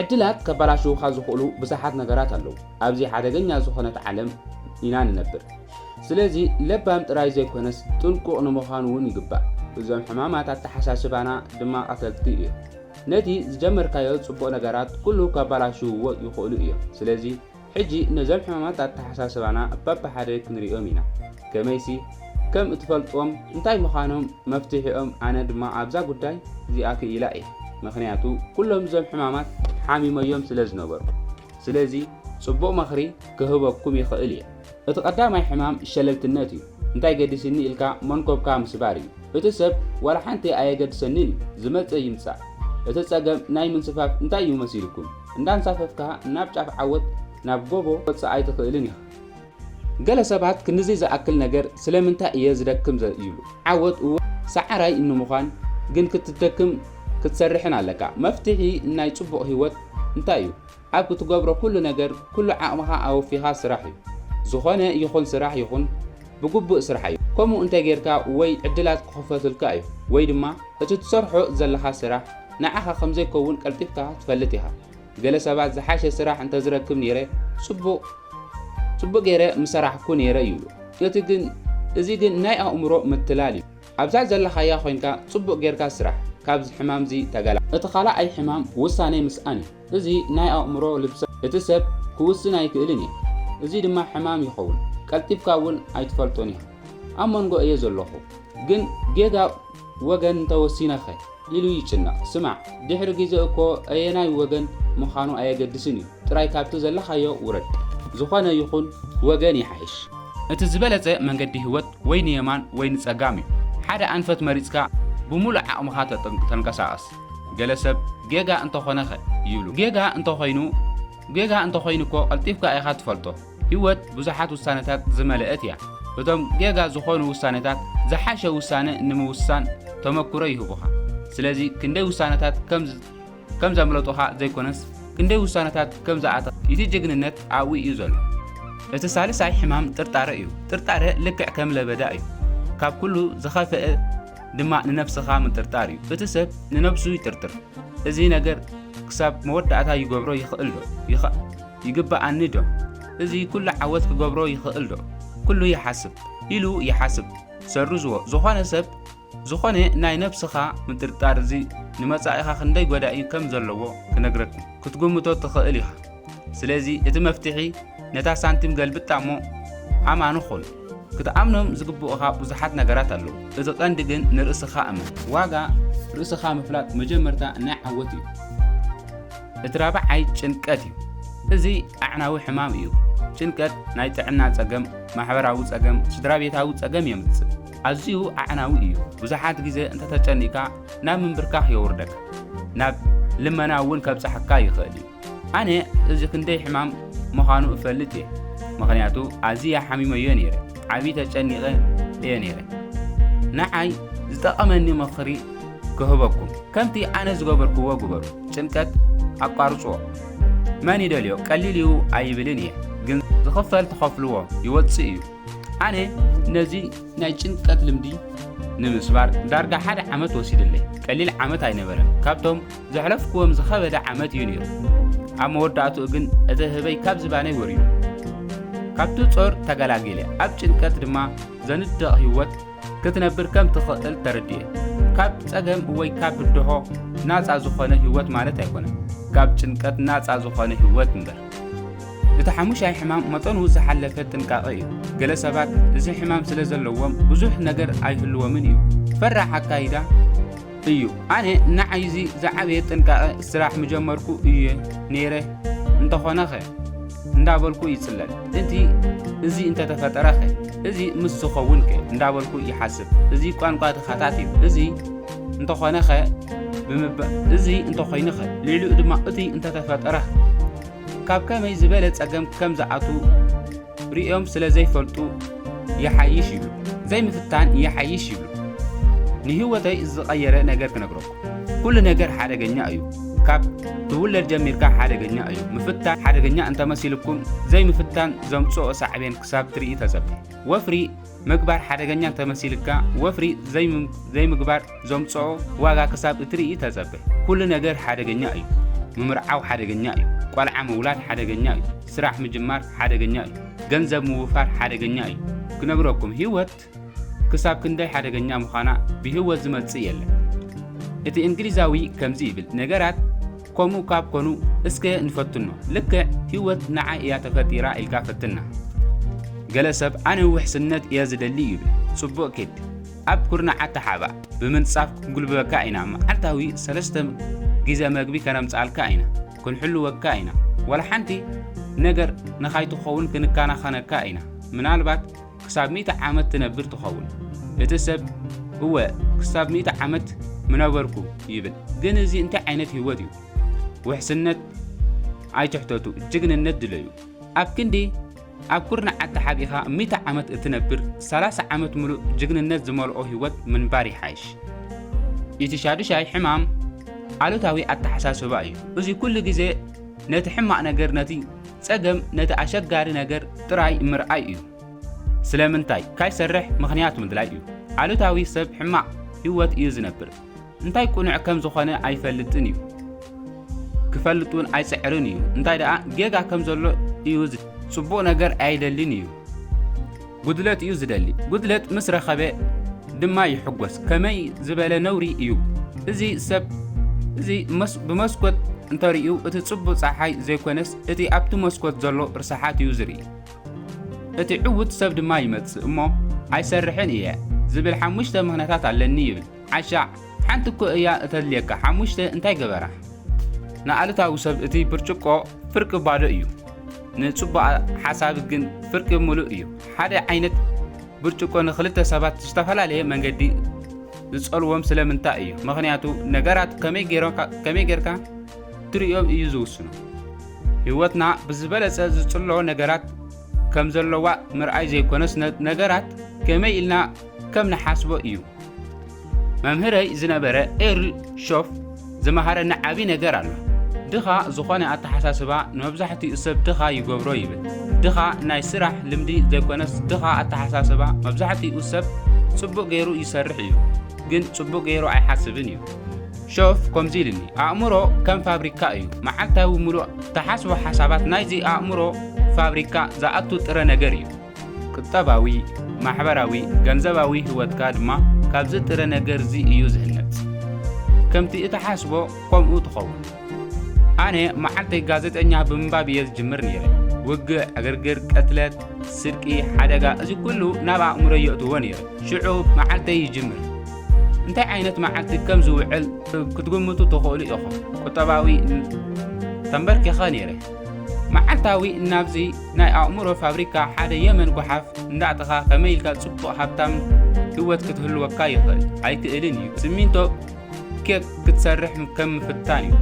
ዕድላት ከባላሽውኻ ዝኽእሉ ብዙሓት ነገራት ኣለዉ። ኣብዚ ሓደገኛ ዝኾነት ዓለም ኢና ንነብር። ስለዚ ለባም ጥራይ ዘይኮነስ ጥንቁቕ ንምዃን እውን ይግባእ። እዞም ሕማማት ኣተሓሳስባና ድማ ቀተልቲ እዮም። ነቲ ዝጀመርካዮ ጽቡቕ ነገራት ኩሉ ከባላሽውዎ ይኽእሉ እዮም። ስለዚ ሕጂ ነዞም ሕማማት ኣተሓሳስባና በብሓደ ክንሪኦም ኢና። ከመይሲ ከም እትፈልጥዎም እንታይ ምዃኖም መፍትሒኦም ኣነ ድማ ኣብዛ ጉዳይ እዚኣ ክኢላ እየ። ምኽንያቱ ኩሎም እዞም ሕማማት ሓሚመዮም ስለ ዝነበርኩ። ስለዚ ጽቡቕ ምኽሪ ክህበኩም ይኽእል እየ። እቲ ቀዳማይ ሕማም ሸለልትነት እዩ። እንታይ ገዲስኒ ኢልካ መንኮብካ ምስባር እዩ። እቲ ሰብ ዋላ ሓንቲ ኣየገድሰንን እዩ፣ ዝመጽእ ይምጻእ። እቲ ጸገም ናይ ምንስፋፍ እንታይ እዩ መሲልኩም? እንዳንሳፈፍካ ናብ ጫፍ ዓወት ናብ ጎቦ ወጽእ ኣይትኽእልን ኢኻ። ገለ ሰባት ክንዚ ዝኣክል ነገር ስለምንታይ እየ ዝደክም ዘ- ይብሉ። ዓወት እወ ሰዓራይ ንምዃን ግን ክትደክም ክትሰርሕን ኣለካ። መፍትሒ ናይ ጽቡቕ ህይወት እንታይ እዩ? ኣብ ክትገብሮ ኩሉ ነገር ኩሉ ዓቕምኻ ኣወፊኻ ስራሕ እዩ። ዝኾነ ይኹን ስራሕ ይኹን ብግቡእ ስራሕ እዩ። ከምኡ እንተ ጌርካ ወይ ዕድላት ክኸፈትልካ እዩ ወይ ድማ እቲ ትሰርሖ ዘለኻ ስራሕ ንዓኻ ከም ዘይከውን ቀልጢፍካ ትፈልጥ ኢኻ። ገለ ሰባት ዝሓሸ ስራሕ እንተ ዝረክብ ነይረ ጽቡቕ ጽቡቕ ገይረ ምሰራሕኩ ነይረ ይብሉ። እቲ ግን እዚ ግን ናይ ኣእምሮ ምትላል እዩ። ኣብዛ ዘለኻያ ኮይንካ ጽቡቕ ጌርካ ስራሕ፣ ካብዚ ሕማምዚ ተገላ። እቲ ካልኣይ ሕማም ውሳኔ ምስኣን እዩ። እዚ ናይ ኣእምሮ ልብሰ እቲ ሰብ ክውስን ኣይክእልን እዩ። እዚ ድማ ሕማም ይኸውን። ቀልጢፍካ እውን ኣይትፈልጦን ኢኻ። ኣብ መንጎ እየ ዘለኹ፣ ግን ጌጋ ወገን እንተወሲነኸ ኢሉ ይጭነቕ። ስማዕ፣ ድሕሪ ግዜ እኮ ኣየናይ ወገን ምዃኑ ኣየገድስን እዩ። ጥራይ ካብቲ ዘለኻዮ ውረድ። ዝኾነ ይኹን ወገን ይሓይሽ። እቲ ዝበለጸ መንገዲ ህይወት ወይ ንየማን ወይ ንጸጋም እዩ። ሓደ ኣንፈት መሪጽካ ብምሉእ ዓቕምኻ ተጠን- ተንቀሳቐስ። ገለ ሰብ ጌጋ እንተኾነኸ ይብሉ። ጌጋ እንተኾይኑ ጌጋ እንተኾይኑ እኮ ቀልጢፍካ ኢኻ ትፈልጦ። ህይወት ብዙሓት ውሳነታት ዝመልአት እያ። እቶም ጌጋ ዝኾኑ ውሳነታት ዝሓሸ ውሳነ ንምውሳን ተመክሮ ይህቡኻ። ስለዚ ክንደይ ውሳነታት ከም ዝ- ከም ዘምለጡኻ ዘይኮነስ ክንደይ ውሳነታት ከም ዝኣተ እቲ ጅግንነት ኣብኡ እዩ ዘሎ። እቲ ሳልሳይ ሕማም ጥርጣረ እዩ። ጥርጣረ ልክዕ ከም ለበዳ እዩ። ካብ ኩሉ ዝኸፍአ ድማ ንነብስኻ ምጥርጣር እዩ። እቲ ሰብ ንነብሱ ይጥርጥር። እዚ ነገር ክሳብ መወዳእታ ይገብሮ ይኽእል ዶ? ይኸ- ይግብኣኒ ዶ? እዚ ኩሉ ዓወት ክገብሮ ይኽእል ዶ? ኩሉ ይሓስብ ኢሉ ይሓስብ። ሰርዝዎ። ዝኾነ ሰብ ዝኾነ ናይ ነብስኻ ምጥርጣር እዚ ንመጻኢኻ ክንደይ ጎዳኢ ከም ዘለዎ ክነግረኩም ክትግምቶ ትኽእል ኢኻ። ስለዚ እቲ መፍትሒ ነታ ሳንቲም ገልብጣ እሞ ኣማኒ ኹን። ክትኣምኖም ዝግብኡኻ ብዙሓት ነገራት ኣለዉ። እቲ ቀንዲ ግን ንርእስኻ እመን። ዋጋ ርእስኻ ምፍላጥ መጀመርታ ናይ ዓወት እዩ። እቲ ራብዓይ ጭንቀት እዩ። እዚ ኣዕናዊ ሕማም እዩ። ጭንቀት ናይ ጥዕና ጸገም፣ ማሕበራዊ ጸገም፣ ስድራ ቤታዊ ጸገም የምጽእ። ኣዝዩ ኣዕናዊ እዩ። ብዙሓት ግዜ እንተተጨኒቕካ ናብ ምንብርካኽ የውርደካ። ናብ ልመና እውን ከብጽሓካ ይኽእል እዩ። ኣነ እዚ ክንደይ ሕማም ምዃኑ እፈልጥ እየ። ምኽንያቱ ኣዝየ ሓሚመዮ ነይረ። ዓቢ ተጨኒቐ እየ ነይረ። ንዓይ ዝጠቐመኒ ምኽሪ ክህበኩም። ከምቲ ኣነ ዝገበርክዎ ግበሩ። ጭንቀት ኣቋርጽዎ። መን ይደልዮ? ቀሊል እዩ ኣይብልን እየ። ግን ዝኽፈል ትኸፍልዎ ይወጽእ እዩ። ኣነ ነዚ ናይ ጭንቀት ልምዲ ንምስባር ዳርጋ ሓደ ዓመት ወሲድለይ። ቀሊል ዓመት ኣይነበረን። ካብቶም ዘሕለፍክዎም ዝኸበደ ዓመት እዩ ነይሩ። ኣብ መወዳእትኡ ግን እቲ ህበይ ካብ ዝባነይ ወሪዱ። ካብቲ ጾር ተገላጊለ። ኣብ ጭንቀት ድማ ዘንድቕ ህይወት ክትነብር ከም ትኽእል ተረዲኤ። ካብ ጸገም ወይ ካብ ብድሆ ናጻ ዝኾነ ህይወት ማለት ኣይኮነን። ካብ ጭንቀት ናጻ ዝኾነ ህይወት እምበር። እቲ ሓሙሻይ ሕማም መጠኑ ዝሓለፈ ጥንቃቐ እዩ። ገለ ሰባት እዚ ሕማም ስለ ዘለዎም ብዙሕ ነገር ኣይህልዎምን እዩ። ፈራሕ ኣካይዳ እዩ። ኣነ ንዓይ እዚ ዝዓበየ ጥንቃቐ ስራሕ ምጀመርኩ እየ ነይረ እንተኾነኸ እንዳበልኩ ይጽለል። እቲ እዚ እንተተፈጠረኸ፣ እዚ ምስ ዝኸውንከ እንዳበልኩ ይሓስብ። እዚ ቋንቋ ድኻታት እዩ። እዚ እንተኾነኸ ብምባ- እዚ እንተኾይንኸ፣ ልዕሊኡ ድማ እቲ እንተተፈጠረኸ፣ ካብ ከመይ ዝበለ ጸገም ከም ዝኣቱ ርእዮም ስለ ዘይፈልጡ ይሓይሽ ይብሉ። ዘይምፍታን ይሓይሽ ይብሉ። ንህይወተይ ዝቐየረ ነገር ክነግረኩም። ኩሉ ነገር ሓደገኛ እዩ። ካብ ትውለድ ጀሚርካ ሓደገኛ እዩ። ምፍታን ሓደገኛ እንተመሲልኩም ዘይምፍታን ዘምጽኦ ሳዕቤን ክሳብ ትርኢ ተጸበ። ወፍሪ ምግባር ሓደገኛ እንተመሲልካ ወፍሪ ዘይም- ዘይምግባር ዘምጽኦ ዋጋ ክሳብ እትርኢ ተጸበ። ኩሉ ነገር ሓደገኛ እዩ። ምምርዓው ሓደገኛ እዩ። ቆልዓ ምውላድ ሓደገኛ እዩ። ስራሕ ምጅማር ሓደገኛ እዩ። ገንዘብ ምውፋር ሓደገኛ እዩ። ክነግረኩም፣ ህይወት ክሳብ ክንደይ ሓደገኛ ምዃና ብህይወት ዝመጽእ የለን። እቲ እንግሊዛዊ ከምዚ ይብል፣ ነገራት ከምኡ ካብ ኮኑ እስከ ንፈትኖ። ልክዕ ህይወት ንዓይ እያ ተፈጢራ ኢልካ ፈትና። ገለ ሰብ ኣነ ውሕስነት እየ ዝደሊ ይብል። ጽቡቕ ኪድ። ኣብ ኩርናዓት ተሓባእ። ብምንጻፍ ክንጉልበበካ ኢና። መዓልታዊ ሰለስተ ግዜ መግቢ ከነምጽኣልካ ኢና። ክንሕልወካ ኢና። ዋላ ሓንቲ ነገር ንኻይትኸውን ክንከናኸነካ ኢና። ምናልባት ክሳብ ሚእቲ ዓመት ትነብር ትኸውን። እቲ ሰብ እወ ክሳብ ሚእቲ ዓመት ምነበርኩ ይብል። ግን እዚ እንታይ ዓይነት ህይወት እዩ? ውሕስነት ኣይትሕተቱ፣ ጅግንነት ድለዩ። ኣብ ክንዲ ኣብ ኩርናዓት ተሓቢእኻ ሚእቲ ዓመት እትነብር፣ ሰላሳ ዓመት ምሉእ ጅግንነት ዝመልኦ ህይወት ምንባር ይሓይሽ። እቲ ሻዱሻይ ሕማም ኣሉታዊ ኣተሓሳስባ እዩ። እዚ ኩሉ ግዜ ነቲ ሕማቕ ነገር፣ ነቲ ጸገም፣ ነቲ ኣሸጋሪ ነገር ጥራይ ምርኣይ እዩ። ስለምንታይ? ካይሰርሕ ምኽንያት ምድላይ እዩ። ኣሉታዊ ሰብ ሕማቕ ህይወት እዩ ዝነብር። እንታይ ቅኑዕ ከም ዝኾነ ኣይፈልጥን እዩ። ክፈልጥ እውን ኣይጽዕርን እዩ። እንታይ ደኣ ጌጋ ከም ዘሎ እዩ ዝ-፣ ጽቡቕ ነገር ኣይደልን እዩ። ጉድለት እዩ ዝደሊ። ጉድለት ምስ ረኸበ ድማ ይሕጎስ። ከመይ ዝበለ ነውሪ እዩ! እዚ ሰብ እዚ መስ-፣ ብመስኮት እንተርእዩ እቲ ጽቡቕ ጸሓይ ዘይኮነስ እቲ ኣብቲ መስኮት ዘሎ ርስሓት እዩ ዝርኢ። እቲ ዕዉት ሰብ ድማ ይመጽእ እሞ ኣይሰርሕን እየ ዝብል ሓሙሽተ ምኽንያታት ኣለኒ ይብል። ዓሻዕ፣ ሓንቲ እኮ እያ እተድልየካ፣ ሓሙሽተ እንታይ ገበራ? ንኣሉታዊ ሰብ እቲ ብርጭቆ ፍርቂ ባዶ እዩ። ንጽቡቕ ሓሳብ ግን ፍርቂ ምሉእ እዩ። ሓደ ዓይነት ብርጭቆ ንኽልተ ሰባት ዝተፈላለየ መንገዲ ዝጸልዎም ስለምንታይ እዩ? ምኽንያቱ ነገራት ከመይ ጌሮካ-፣ ከመይ ጌርካ ትርእዮም እዩ ዝውስኖ። ህይወትና ብዝበለጸ ዝጽሎ ነገራት ከም ዘለዋ ምርኣይ ዘይኮነስ ነ-፣ ነገራት ከመይ ኢልና ከም ንሓስቦ እዩ። መምህረይ ዝነበረ ኤርል ሾፍ ዝመሃረኒ ዓቢ ነገር ኣሎ። ድኻ ዝኾነ ኣተሓሳስባ ንመብዛሕትኡ ሰብ ድኻ ይገብሮ ይብል። ድኻ ናይ ስራሕ ልምዲ ዘይኮነስ ድኻ ኣተሓሳስባ መብዛሕትኡ ሰብ ጽቡቕ ገይሩ ይሰርሕ እዩ፣ ግን ጽቡቕ ገይሩ ኣይሓስብን እዩ። ሾፍ ከምዚ ኢልኒ፣ ኣእምሮ ከም ፋብሪካ እዩ። መዓልታዊ ምሉእ ተሓስቦ ሓሳባት ናይዚ ኣእምሮ ፋብሪካ ዝኣቱ ጥረ ነገር እዩ። ቁጠባዊ፣ ማሕበራዊ፣ ገንዘባዊ ህይወትካ ድማ ካብዚ ጥረ ነገር እዚ እዩ ዝህነጽ። ከምቲ እትሓስቦ ከምኡ ትኸውን። ኣነ መዓልተይ ጋዜጠኛ ብምንባብ እየ ዝጅምር ነይረ። ውግእ፣ ዕግርግር፣ ቅትለት፣ ስርቂ፣ ሓደጋ፣ እዚ ኩሉ ናብ ኣእምሮይ የእትዎ ነይረ። ሽዑ መዓልተይ ይጅምር። እንታይ ዓይነት መዓልቲ ከም ዝውዕል ክትግምቱ ትኽእሉ ኢኹም። ቁጠባዊ ተንበርኪኸ ነይረ። መዓልታዊ ናብዚ ናይ ኣእምሮ ፋብሪካ ሓደ የመን ጓሓፍ እንዳእተኻ ከመይ ኢልካ ጽቡቕ ሃብታም ህይወት ክትህልወካ ይኽእል? ኣይክእልን እዩ። ስሚንቶ ኬክ ክትሰርሕ ከም ምፍታን እዩ።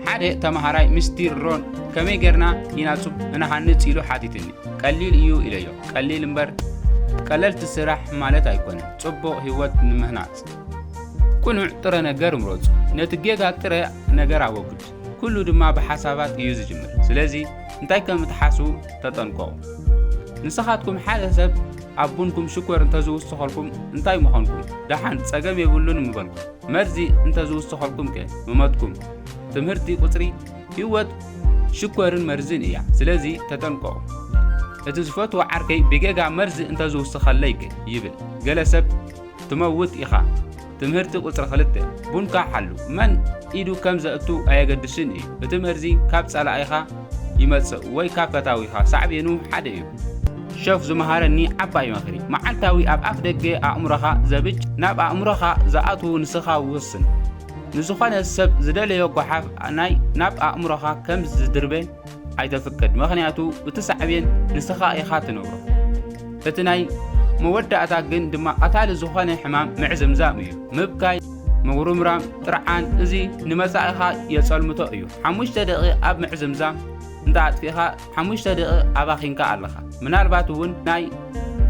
ሓደ ተማሃራይ ምስጢር ሮን ከመይ ጌርና ኢና ጽቡቕ እንሃንጽ ኢሉ ሓቲትኒ። ቀሊል እዩ ኢለዮ። ቀሊል እምበር ቀለልቲ ስራሕ ማለት ኣይኮነን። ጽቡቕ ህይወት ንምህናጽ ቅኑዕ ጥረ ነገር ምረጹ። ነቲ ጌጋ ጥረ ነገር ኣወግድ። ኩሉ ድማ ብሓሳባት እዩ ዝጅምር። ስለዚ እንታይ ከም እትሓስቡ ተጠንቀቑ። ንስኻትኩም ሓደ ሰብ ኣብ ቡንኩም ሽኮር እንተዝውስኸልኩም እንታይ ምኾንኩም? ደሓን ጸገም የብሉን ምበልኩም። መርዚ እንተዝውስኸልኩም ከ ምመትኩም? ትምህርቲ ቁጽሪ ህይወት ሽኮርን መርዝን እያ። ስለዚ ተጠንቀቑ። እቲ ዝፈትዎ ዓርከይ ብጌጋ መርዚ እንተዝውስኸለይ ከ ይብል። ገለ ሰብ ትመውት ኢኻ። ትምህርቲ ቁጽሪ ክልተ፣ ቡንካ ሓሉ። መን ኢዱ ከም ዘእቱ ኣየገድስን እዩ። እቲ መርዚ ካብ ጸላኢኻ ይመጽእ ወይ ካብ ፈታዊኻ፣ ሳዕቤኑ ሓደ እዩ። ሸፍ ዝመሃረኒ ዓባይ ምኽሪ፣ መዓልታዊ ኣብ ኣፍ ደገ ኣእምሮኻ ዘብጭ፣ ናብ ኣእምሮኻ ዝኣትዉ ንስኻ ውስን። ንዝኾነ ሰብ ዝደለዮ ጓሓፍ ናይ ናብ ኣእምሮኻ ከም ዝድርበ ኣይተፍቅድ፣ ምኽንያቱ እቲ ሳዕቤን ንስኻ ኢኻ ትነብሮ። እቲ ናይ መወዳእታ ግን ድማ ቀታሊ ዝኾነ ሕማም ምዕዝምዛም እዩ። ምብካይ፣ ምጉርምራም፣ ጥርዓን፣ እዚ ንመጻኢኻ የጸልምቶ እዩ። ሓሙሽተ ደቂቕ ኣብ ምዕዝምዛም እንተ ኣጥፊእኻ፣ ሓሙሽተ ደቂቕ ኣባኺንካ ኣለኻ። ምናልባት እውን ናይ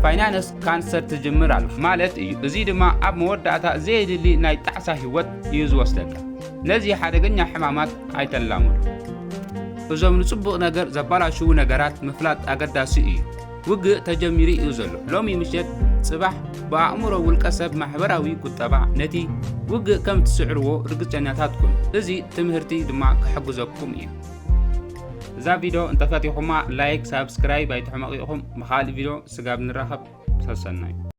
ፋይናንስ ካንሰር ትጅምር ኣለኻ ማለት እዩ። እዚ ድማ ኣብ መወዳእታ ዘየድሊ ናይ ጣዕሳ ህይወት እዩ ዝወስደካ። ነዚ ሓደገኛ ሕማማት ኣይተላመዱ። እዞም ንጽቡቕ ነገር ዘባላሽዉ ነገራት ምፍላጥ ኣገዳሲ እዩ። ውግእ ተጀሚሩ እዩ ዘሎ። ሎሚ ምሸት ጽባሕ ብኣእምሮ ውልቀ ሰብ ማሕበራዊ ቁጠባ ነቲ ውግእ ከም ትስዕርዎ ርግጸኛታት ኩኑ። እዚ ትምህርቲ ድማ ክሕግዘኩም እዩ። እዛ ቪድዮ እንተፈቲኹማ ላይክ፣ ሳብስክራይብ ኣይትሕመቑ ኢኹም። ብኻልእ ቪድዮ ስጋብ ንራኸብ ሰሰናዩ።